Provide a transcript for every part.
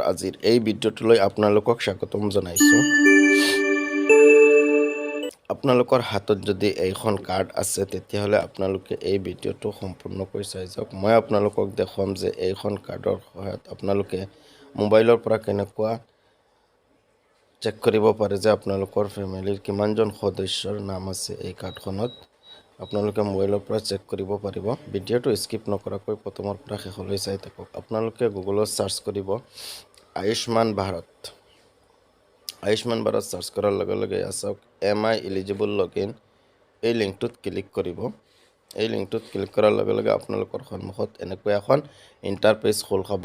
আজিৰ এই ভিডিঅ'টোলৈ আপোনালোকক স্বাগতম জনাইছোঁ। আপোনালোকৰ হাতত যদি এইখন কাৰ্ড আছে, তেতিয়াহ'লে আপোনালোকে এই ভিডিঅ'টো সম্পূৰ্ণকৈ চাই যাওক। মই আপোনালোকক দেখুৱাম যে এইখন কাৰ্ডৰ সহায়ত আপোনালোকে মোবাইলৰ পৰা কেনেকুৱা চেক কৰিব পাৰে যে আপোনালোকৰ ফেমিলিৰ কিমানজন সদস্যৰ নাম আছে এই কাৰ্ডখনত। আপোনালোকে মোবাইলৰ পৰা চেক কৰিব পাৰিব। ভিডিঅ'টো স্কিপ নকৰাকৈ প্ৰথমৰ পৰা শেষলৈ চাই থাকক। আপোনালোকে গুগলত চাৰ্চ কৰিব আয়ুষ্মান ভাৰত। আয়ুষ্মান ভাৰত চাৰ্চ কৰাৰ লগে লগে এয়া চাওক, "Am I eligible log in", এই লিংকটোত ক্লিক কৰিব। এই লিংকটোত ক্লিক কৰাৰ লগে লগে আপোনালোকৰ সন্মুখত এনেকৈ এখন ইণ্টাৰফেচ খোল খাব।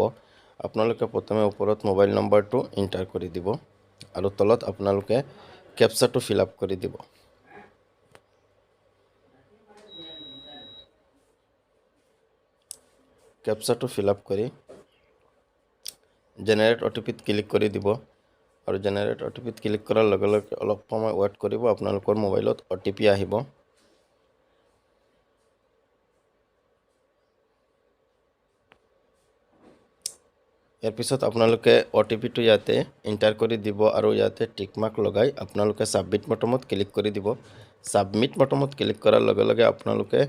আপোনালোকে প্ৰথমে ওপৰত মোবাইল নম্বৰটো এণ্টাৰ কৰি দিব আৰু তলত আপোনালোকে কেপচাটো ফিল আপ কৰি দিব। কেপচাটো ফিল আপ কৰি জেনেৰেট অ' টি পিত ক্লিক কৰি দিব আৰু জেনেৰেট অ' টি পিত ক্লিক কৰাৰ লগে লগে অলপ সময় ৱেইট কৰিব, আপোনালোকৰ মোবাইলত অ' টি পি আহিব। ইয়াৰ পিছত আপোনালোকে অ' টি পিটো ইয়াতে এণ্টাৰ কৰি দিব আৰু ইয়াতে টিক মাৰ্ক লগাই আপোনালোকে ছাবমিট বটমত ক্লিক কৰি দিব। ছাবমিট বটমত ক্লিক কৰাৰ লগে লগে আপোনালোকে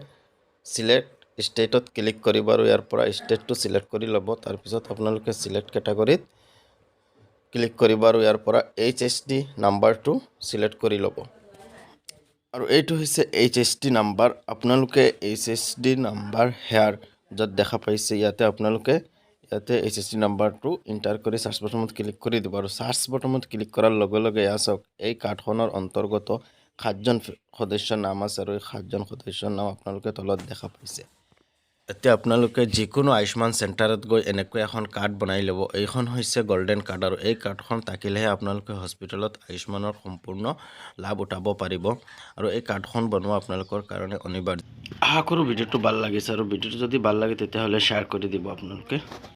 চিলেক্ট ষ্টেটত ক্লিক কৰিব আৰু ইয়াৰ পৰা ষ্টেটটো চিলেক্ট কৰি ল'ব। তাৰপিছত আপোনালোকে চিলেক্ট কেটাগৰীত ক্লিক কৰিব আৰু ইয়াৰ পৰা এইচ এইচ ডি নাম্বাৰটো চিলেক্ট কৰি ল'ব। আৰু এইটো হৈছে এইচ এইচ ডি নাম্বাৰ। আপোনালোকে H H D number hair য'ত দেখা পাইছে, ইয়াতে আপোনালোকে ইয়াতে এইচ এইচ ডি নাম্বাৰটো এণ্টাৰ কৰি চাৰ্চ বটমত ক্লিক কৰি দিব। আৰু চাৰ্চ বটমত ক্লিক কৰাৰ লগে লগে এয়া চাওক, এই কাৰ্ডখনৰ অন্তৰ্গত সাতজন সদস্যৰ নাম আছে আৰু এই সাতজন সদস্যৰ নাম আপোনালোকে তলত দেখা পাইছে। এতিয়া আপোনালোকে যিকোনো আয়ুষ্মান চেণ্টাৰত গৈ এনেকৈ এখন কাৰ্ড বনাই ল'ব। এইখন হৈছে গল্ডেন কাৰ্ড আৰু এই কাৰ্ডখন থাকিলেহে আপোনালোকে হস্পিটেলত আয়ুষ্মানৰ সম্পূৰ্ণ লাভ উঠাব পাৰিব আৰু এই কাৰ্ডখন বনোৱা আপোনালোকৰ কাৰণে অনিবাৰ্য। আশা কৰোঁ ভিডিঅ'টো ভাল লাগিছে আৰু ভিডিঅ'টো যদি ভাল লাগে, তেতিয়াহ'লে শ্বেয়াৰ কৰি দিব আপোনালোকে।